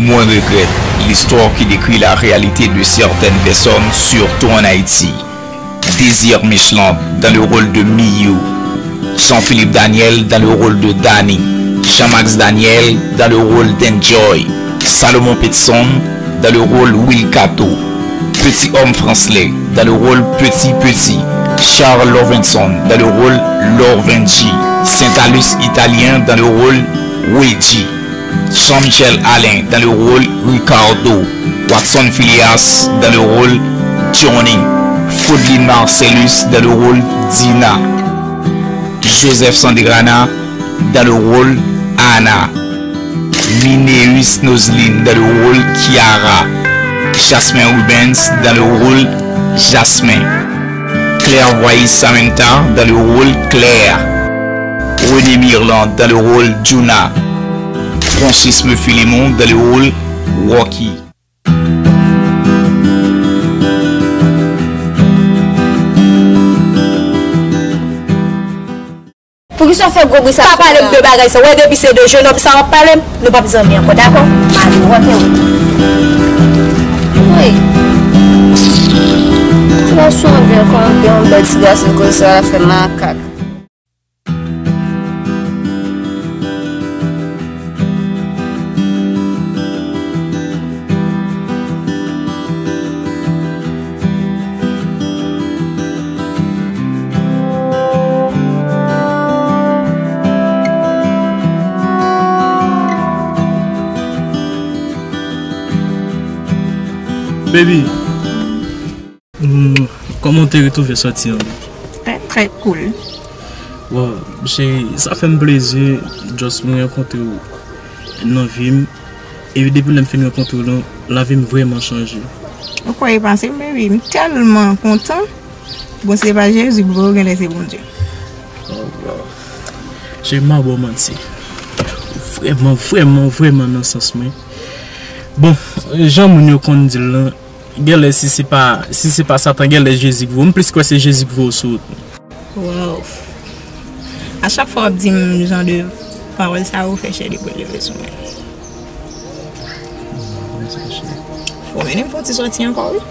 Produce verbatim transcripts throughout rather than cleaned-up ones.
Moins regrette l'histoire qui décrit la réalité de certaines personnes, surtout en Haïti. Désir Micheland dans le rôle de Miyou. Jean-Philippe Daniel dans le rôle de Danny. Jean-Max Daniel dans le rôle d'Enjoy. Salomon Pitson dans le rôle Wilkato. Petit Homme Francelet dans le rôle Petit Petit. Charles Lovenson dans le rôle Lovenji. Saint-Alus Italien dans le rôle Luigi. Jean-Michel Alain dans le rôle Ricardo, Watson Phileas dans le rôle Johnny, Fodlin Marcellus dans le rôle Dina, Joseph Sandrana dans le rôle Anna, Mineus Noslin dans le rôle Kiara, Jasmin Rubens dans le rôle Jasmin, Claire Voice Samantha dans le rôle Claire, René Mirland dans le rôle Juna, Francisme Philémon dans le rôle Rocky. Poukisa w fè gwo bri sa? Pa pale m de bagay sa. Wè depi se de jenòm sa w ap pale m, nou p ap zanmi ankò, dakò? Mali, w ap fè wi. Wi. Ti gason an byen kanpe, yon bèl ti gason konsa, l ap fè makak. Baby, hmm, kòman w te retwouve sòti an? Trè, trè cool. Wow, cheri, sa fè m plezi, just mwen rankontre w nan vi m. Epi depi lè m fin rankontre w lan, lavi m vrèman chanje. Ou kwè e pase m, baby? M tèlman kontan. Bon, se pa Jezi k voye w, genlè se Bondye. Oh, wow. Cheri, m pa ba w manti. Vrèman, vrèman, vrèman nan sans mwen. Bon, jan moun yo konn di l lan, genlè si se pa, si se pa Satan, genlè Jezi k voye w. M plis kwè se Jezi k voye w sou wout mwen. Wow. A chak fwa w ap di m jan de pawòl sa yo, ou fè chè de poul leve sou mwen. Fò w mennen m fè yon ti sòti ankò, wi.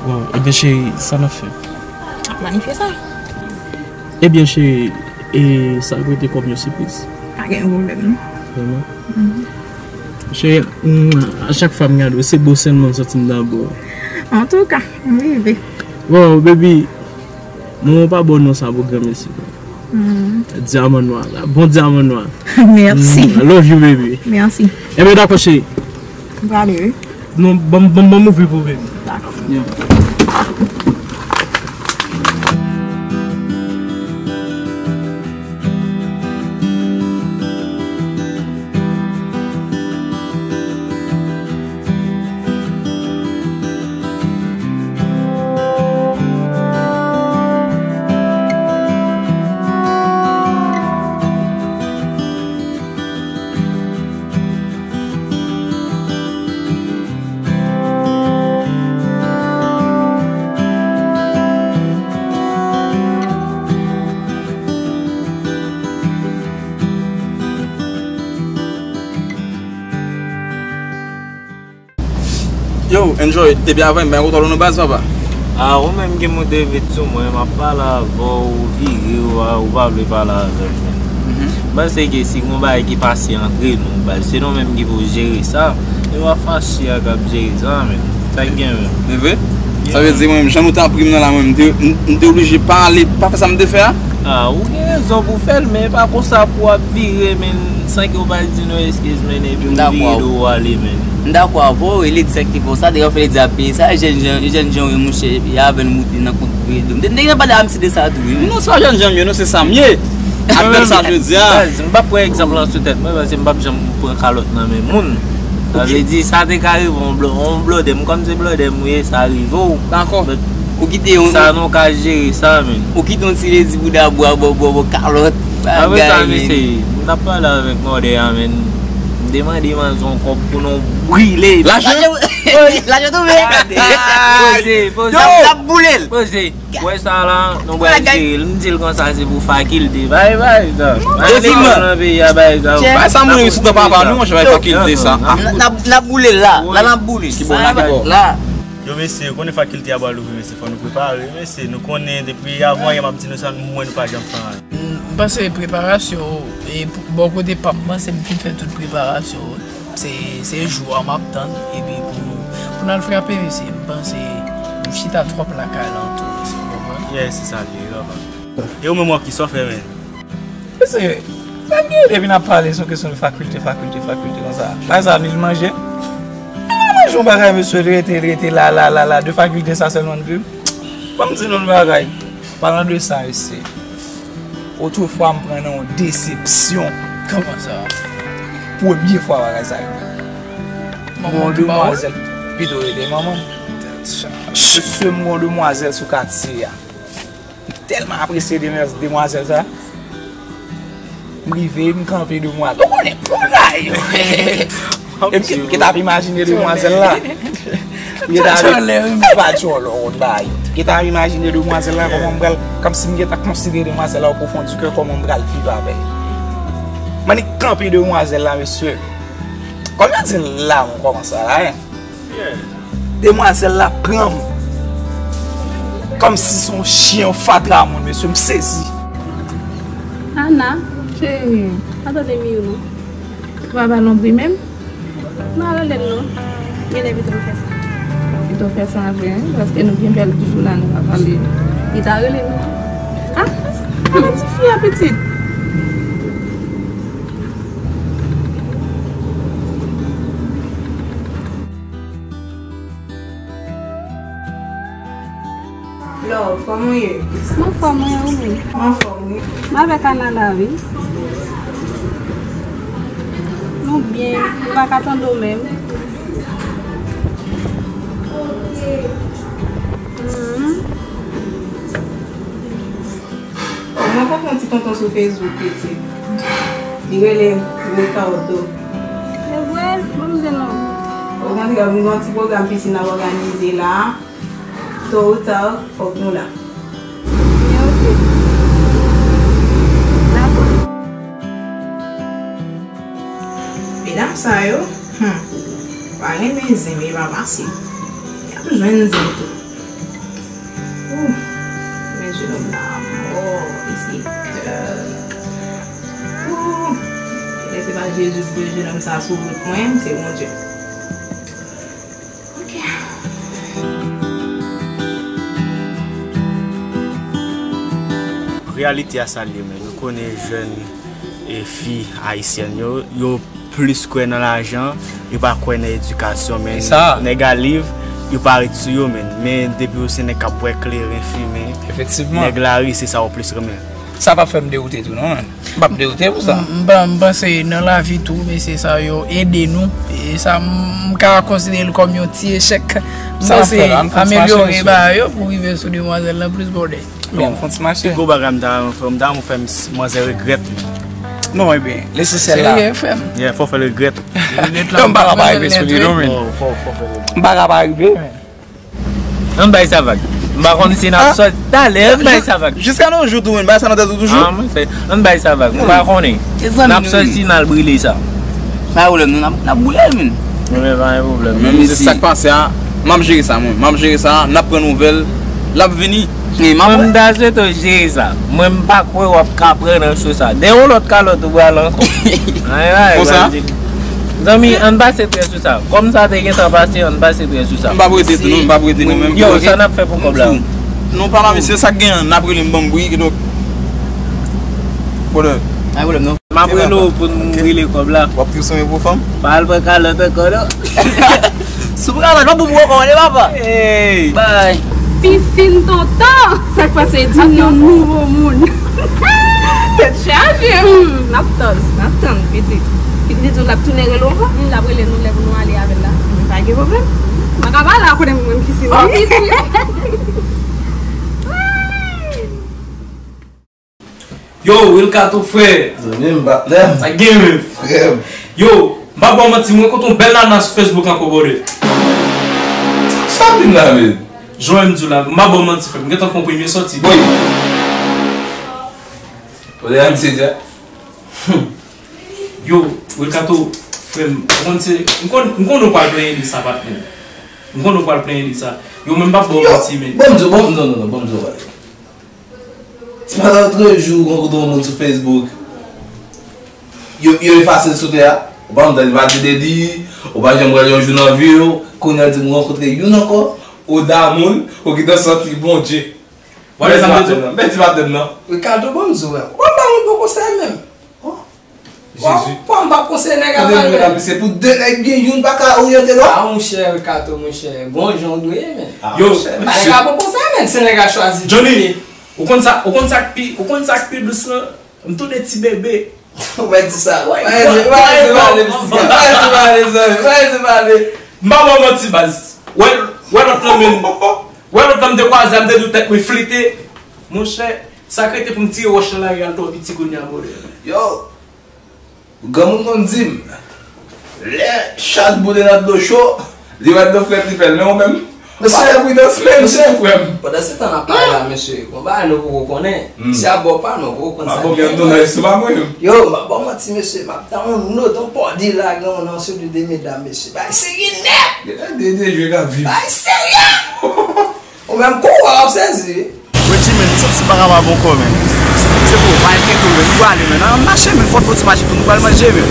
Wow, ebyen cheri, sa n ap fè? N ap planifye sa. Ebyen cheri, e sa k rete kòm yon sipriz? Pa gen pwoblèm, non. Vrèman? Cheri, mm, a chak fwa m gade w, se bo sèlman m santi m dabò. Antouka, m rive. Wow, baby, mwen pa ba w non sa pou granmesi. Dyaman nwa la, bon dyaman nwa. Mèsi. Mm, I love you, baby. Mèsi. Ebyen, dakò, cheri. M prale, wi. Non, ban m, ban m, ban m ouvri pou ou, baby. Dakò. Yeah. Yo, Enjoy, depi avan, m pa gen kontwòl ou non baz, papa. Ah, ou menm ki moute vit sou mwen, m ap pale avè w, ou vire, ou pa, ou pa vle pale avè m, menm. M panse ke si gon bagay ki pase antre nou, baz, se nou menm ki pou jere sa. E w ap fache ak ap jere sa, menm. Sa k gen, menm? Se vre? Sa vle di, mwen menm, jan nou t ap ri m nan la, mwen, m te, m, m te oblije pale, pa fè sa m te fè a? Ah, ou gen rezon pou fè l, men e pa konsa pou w ap vire, menm, san ke w pa di nou eskiz, menm, epi w vire do w ale, menm. M dakò avè w, e li di sa ki fè w sa, dayè w fè li di ap peye sa, jèn jan, jèn jan w ye monchè, e avè l moute nan kont peye do. M te, m te gentan pale a misye de sa tou, wi. Non, se pa jèn jan m ye, non, se sa m ye. Ak bèl sa jodi a. Baz, m p ap pran egzanp lan sou tèt mwen, paske m p ap janm pran kalòt nan men moun. Sa vle di, sa te ka rive yon blo-, yon blòdè m, kòm se blòdè m ou ye, sa rive w. Dakò. Ou kite yon. Sa nou ka jere sa, menm. Ou kite yon ti ledi bouda bwa bò, bò, bò, kalòt. Apre sa, mesye, m t ap pale avèk mòdè a, menm. M te mande manzè yon kòb pou nou brile. Lajan? Lajan tonbe. Poze, poze. N ap boule l. Poze. Wè sa la, nou pral jere l. M di l konsa se pou fakilte. Bay, bay, sa. Dezilman. Nan peyi a, bay, sa. Bay sa mwen sou tan papa nou, monchè, bay fakilte sa. N ap, n ap boule l la. La, n ap boule. Ki bò la, ki bò? La. Yo, mesye, ou konnen fakilte a pral louvri, mesye, fò nou prepare, mesye. Nou konnen depi avan yè m ap di nou sa, nou, mwen, nou pa janm fè anyen. M panse preparasyon, e, pou, bò kote pa m, m panse m fin fè tout preparasyon. Se, se jou a m ap tann, epi pou, pou n al frape, mesye. M panse m chita twòp lakay la tou, mesye, w konprann? Yeah, se sa l ye, papa. E ou menm, Rocky, sa w fè, men? Mesye, sa m gen depi n ap pale sou kesyon de fakilte, fakilte, fakilte konsa? Bagay sa, ni l manje? Li pa manje yon bagay, mesye, li rete, li rete la, la, la, la, de fakilte sa sèlman n viv. Ban m di nou yon bagay. Palan de sa, mesye. Otrefwa, m pran nan yon desepsyon. Kòman sa? Premye fwa bagay sa rive. Manman w te ba w? Pito rele manman m. Mesye, m gen yon demwazèl sou katye a. M tèlman apresye demwazèl sa. M rive, m kanpe demwazèl. Ou konnen bagay yo. E m gen, gen t ap imajine demwazèl la. M gen t ap, pa tchòlè, ou konn bagay. M gen t ap imajine demwazèl la, kòman m pral, kòmsi m gen t ap konsidere demwazèl la o pwofon di kè, kòman m pral viv avè l. M annik kanpe demwazèl la, mesye. Kòm yo di l la, mwen kòmanse la, hein. Demwazèl la pran m kòmsi se yon chen, yon fatra moun, mesye, m sezi. Ana, cheri, pa tande Miyou non. Ou pa ba non pri menm? Non, rele l non. Genlè pito m fè sa. Pito fè sa vre, hein, paske nou byen bèl toujou la, nou pa pale. Li ta rele nou. Ah, ala ti fi a pitit. Love, kòman w ye? M anfòm, wi, ou menm? M anfòm, wi. M avèk Ana la, wi. Nou byen, nou pa ka tande w menm. Mhm. Bon, mwen konn yon ti tonton sou Facebook, pitit. Li rele Ricardo. Se vre? Ban m di non. Okontrè, m gen yon ti pwogram piti n ap òganize la. Tôt ou tard, fòk nou la. Byen, ok. Dakò. Medam sa yo, hmm, pa renmen zen, men e pa pase. Y ap jwenn zen tou. Ooh, men jenòm nan mò, li se kè. Ooh, lè se pa Jezi pou jwenn jenòm sa sou wout mwen, se Bondye. Ok. Reyalite a sa l ye, men nou konnen jèn e fi ayisyèn yo, yo plis kwè nan lajan, yo pa kwè nan edikasyon, men nèg a liv, yo pa ret sou yo, men, men depi w se nèg k ap bwè kleren, fimen, nèg lari, se sa yo plis renmen. Sa p ap fè m dewoute tou non, men. M p ap dewoute pou sa. M, m, m panse nan lavi tou, mesye sa yo ede nou. E sa, m, m ka konsidere l kòm yon ti echèk. M panse amelyore bagay yo pou rive sou demwazèl lan plis bòdè. Bon, fon ti mache. Pi gwo bagay m ta renmen fè, m ta renmen fè manzè regrèt li. Non, ebyen, lesansyèl la. Se li, frè m. Yeah, fò fè l regrèt. Regrèt la, m pa ka pa rive sou li non, men. Fò, fò, fò fè l regrèt. M pa ka pa rive, men. Ann bay sa vag. M pa konn si n ap sòti talè, ann bay sa vag. Jiska nou jou tou, men bay sa nan tèt ou toujou. Ah, mwen fè, ann bay sa vag. M pa konnen. N ap sòti, n al brile sa. Pa gen pwoblèm, nou, n ap, n ap boule l, men. Mwen, men, pa gen pwoblèm. Men se sa k pase a, m ap jere sa, mwen. M ap jere sa, n ap pran nouvèl, l ap vini. Mwen, m ta swete w jere sa. Mwen, m pa kwè w ap ka pran nan cho sa. Dèyè yon lòt kalòt ou pral ankò. Konsa? Zanmi, ann pase trè sou sa. Kòm sa te gentan pase, ann pase trè sou sa. M p ap rete tou, non, m p ap rete non, menm. Yo, sa n ap fè pou kòb la? Nou pa la, mesye, sa k genyen, n ap rele m, ban m bri, kidonk. Pwoblèm. Pa gen pwoblèm, non. M ap rele w pou n rele kòb la. W ap tou sonje pou fanm? Pa al pran kalòt ankò, non. Si w pran kalòt, m ap bout ou ankò, tande, papa. Hey. Bye. Pisin tonton. Sa k pase, di non. Yon nouvo moun. Tèt chaje. Hmm, n ap tann, n ap tann, pitit. Pitit di w l ap tounen rele w ankò? Hmm, l ap rele nou lè pou nou ale avè l la. Pa gen pwoblèm. M pa ka pale a kote m menm ki se non. Yo, Wilka tou frè. Zanmi m, patnè m. Sa gen menm. Frè m. Yo, m pa ba w manti, mwen kontre yon bèl nana sou Facebook ankò, brother. Sa w ap di m la, men? Jan m di w la, m pa ba w manti, frè m. M gentan fè yon premye sòti. Boy! Ou te ann se dja? Yo, Wilkato, frè m, ou konn se, m konn, m konn ou pral plenyen de sa, patnè. M konn ou pral plenyen de sa. Yo, men m p ap ba w manti, men. Bon, m di w, bon, non, non, non, bon, m di w bagay. Se pa lòt jou ou rankontre yon moun sou Facebook. Yo, yo efase l sou tè a. Ou pa janm tande pale de li, ou pa janm wè l yon jou nan vi w. Kounye a di m rankontre youn ankò. Ou damou l, ou gentan santi Bondye. Wale sa m te di w. Mèsi patnè m nan. Ricardo, bon m di w, wè. Ou pa m pa moun bon konsèy menm. Oh, Jezi. Bon, m p ap konseye nèg a pale. Se pou de nèg gen youn pa ka oryante lòt. Ah, monchè, Ricardo, monchè. Bon jan w dwe ye, men. Ah, yo, monchè, nèg a bon konsèy, men. Se nèg a chwazi. Johnny, ou konn sa, ou konn sa k pi, ou konn sa k pi dous lan? M tounen ti bebe. Ou mèt di sa. Wè, wè, wè, wè, wè, wè, wè, wè, wè, wè, wè, wè, wè. M pa ba w manti, baz. Wè, wè lòt lan menm. Wè lòt lan m te kwaze a, m te di w tèt mwen flite. Monchè, sa k rete pou m tire wòch nan lari a, l twò piti kounye a, mwen. Yo, granmoun konn di m, lè chat boule nan dlo cho, li wè dlo frèt li fè l, men ou menm, mesye, pa fè pridans, men, mesye, frè m. Pandan se tan n ap pale la, mesye, gon bagay nou poko konnen. Hmm. Se a bò pa nou, poko konn sa. Mwen ap ba w manti, mesye, m ap tann yon nòt, yon pòdi la, granmoun nan, sou de medam, mesye. Bagay serye nèt. Gen de, de jwe k ap viv. Bagay serye. Ou menm kou w ap sezi. Reggie, men, m santi bagay pa bon kò, men. Se pou w pa enkyete w, men, nou prale, men. Ann mache, men, fò, fò ti mache pou nou pral manje, men.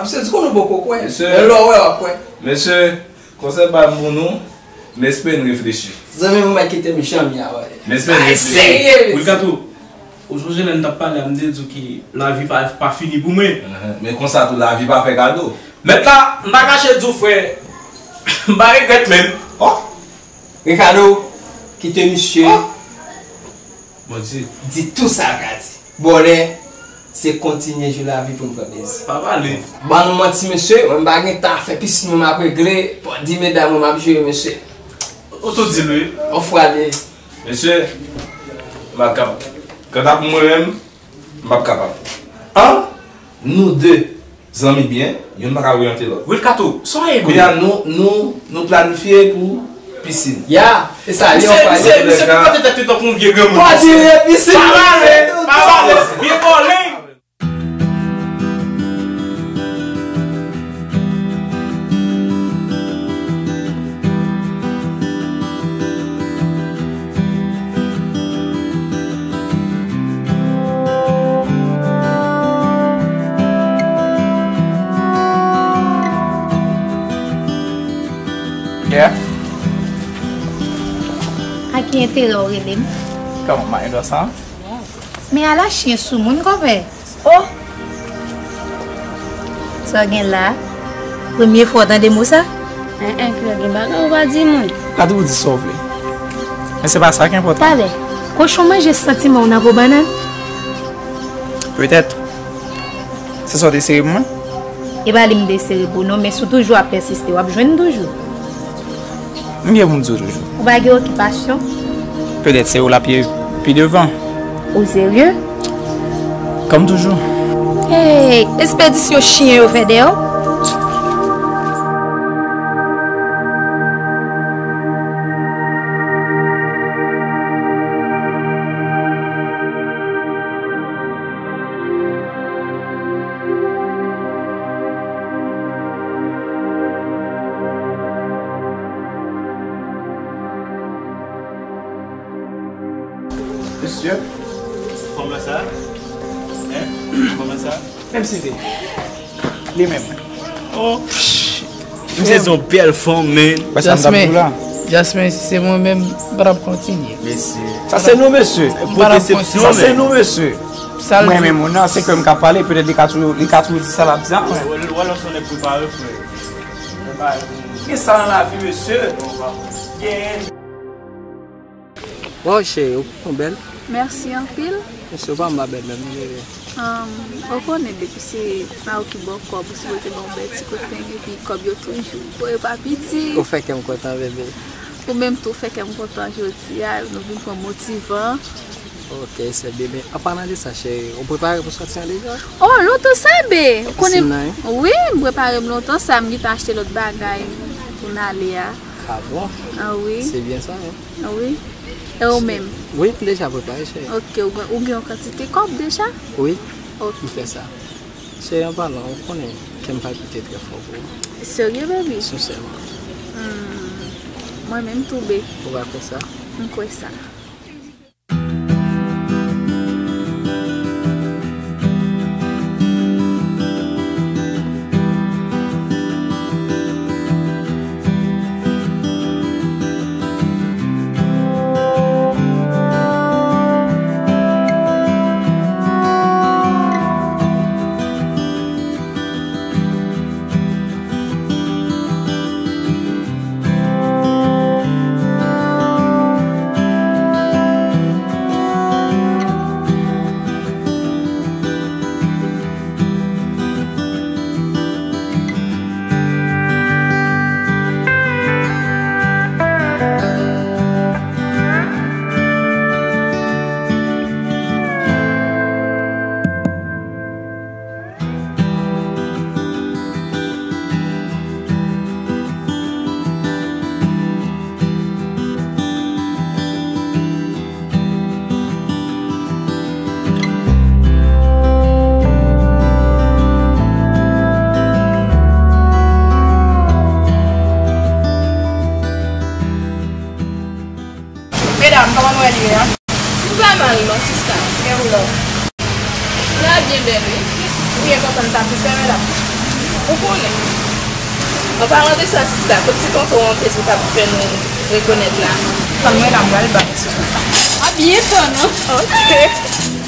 Ap se di konnen w poko kwè. Mesye, men lè w wè, w ap kwè. Mesye, konsèy pa m pou nou, m espere n reflechi. Zanmi mwen, mwen kite m janm ya, wè. M espere n reflechi. Ay, serye, mesye. Wilkato, ou sonje lè n t ap pale a, m te di w ke lavi pa, pa fini pou mwen. Ahan, men konsa tou, lavi pa fè kado. Mèt la, m pa kache di w, frè, m pa regrèt menm. Oh! Ricardo, kite misye. Oh! Bondye. Di tou sa l ka di. Bòlè, se kontinye jwi lavi pou n pran plezi. Pa pale. Ban nou manti, mesye, mwen m pa gen tan ap fè pisin mwen m ap regle, pòdi medam mwen m ap jere, mesye. Ou tou di l, wi. Ou frale. Mesye, m pa kab. Kanta pou mwen menm, m p ap kapab. An, nou de. Zanmi byen, youn pa ka oryante lòt. Wilkato, sa w ye? Kounye a, nou, nou, nou planifye pou pisin. Ya, e sa, li yon fwa. Misye, misye, misye, pote tèt li tankou yon vye granmoun. Pòdi pisin. Pa pale, pa pale, vye vòlè. Yeah. A ki enterè w rele m? Kòman, m pa gen dwa sa? Men ala chen sou moun, konpè. Oh! Sa w gen la? Premye fwa w tande mo sa? En, en, Claire, gen bagay ou pa di moun. Ou ka toujou di sa w vle. Men se pa sa ki enpòtan. Talè, kochon manje santiman w nan po bannann? Petèt. Se sa w te sere pou mwen? E pa li m te sere pou non, men si w toujou ap pèsiste, w ap jwenn toujou. M gen pou m di w toujou. Ou pa gen okipasyon? Petèt se ou l ap ye pi devan. Ou serye? Kòm toujou. Hey, espedisyon chen yo fè dèyè w. Mesye. Fanm lan sa? Hein? Fanm lan sa? Menm si li. Li menm. Oh. Misye se yon bèl fanm, men. Wè sa m t ap di w la. Jasmine, si se mwen menm, m pa t ap kontinye. Mesye. Sa se nou, mesye. Pou desepsyon, sa se nou, mesye. Mwen menm, moun nan, se ke m ka pale, petèt li ka toujou, li ka toujou di sa l ap di a, mwen. Wè, wè, lòske yon nèg prepare, frè. Prepare. Gen sa nan lavi, mesye. Gen. Waw, cheri, ou, ou bèl. Mèsi anpil. Mesye, ou pa anba bèl menm, non, bebe. Ahn, ou konnen depi se mari w ki ba w kòb, ou sipoze ba w bèl ti kout peng, epi kòb yo toujou gwo, yo pa piti. Ou fè kè m kontan, bebe. Ou menm tou fè kè m kontan jodi a, nou vin pran motivan. Ok, se bebe. An palan de sa, cheri, ou prepare pou sòti an deja? Oh, lontan sa, be. Ou konnen. Wi, m prepare m lontan sa, m gentan achte lòt bagay pou n ale a. Ah bon? Ah wi. Se byen sa, hein? Ah wi. E ou menm? Wi, m deja prepare, cheri. Ok, ou gen, ou gen yon kantite kòb deja? Wi. Ok. M fè sa. Cheri, an palan, ou konnen kè m palpite trè fò pou ou. Serye, baby? Sensèman. Hmm. Mwen menm tou, be. Ou pa kwè sa? M kwè sa. Medam, kòman nou wè li ye a? Li pa mal non, sista. Gen koulè. Li la byen bèl, wi. Ou byen kontan, m satisfè, medam. Ou konnen. An palan de sa, sista, kot ti tonton an te di w t ap fè nou rekonèt la? Tann mwen la, m pral ba w mesye sa. A byen tann, non? Ok.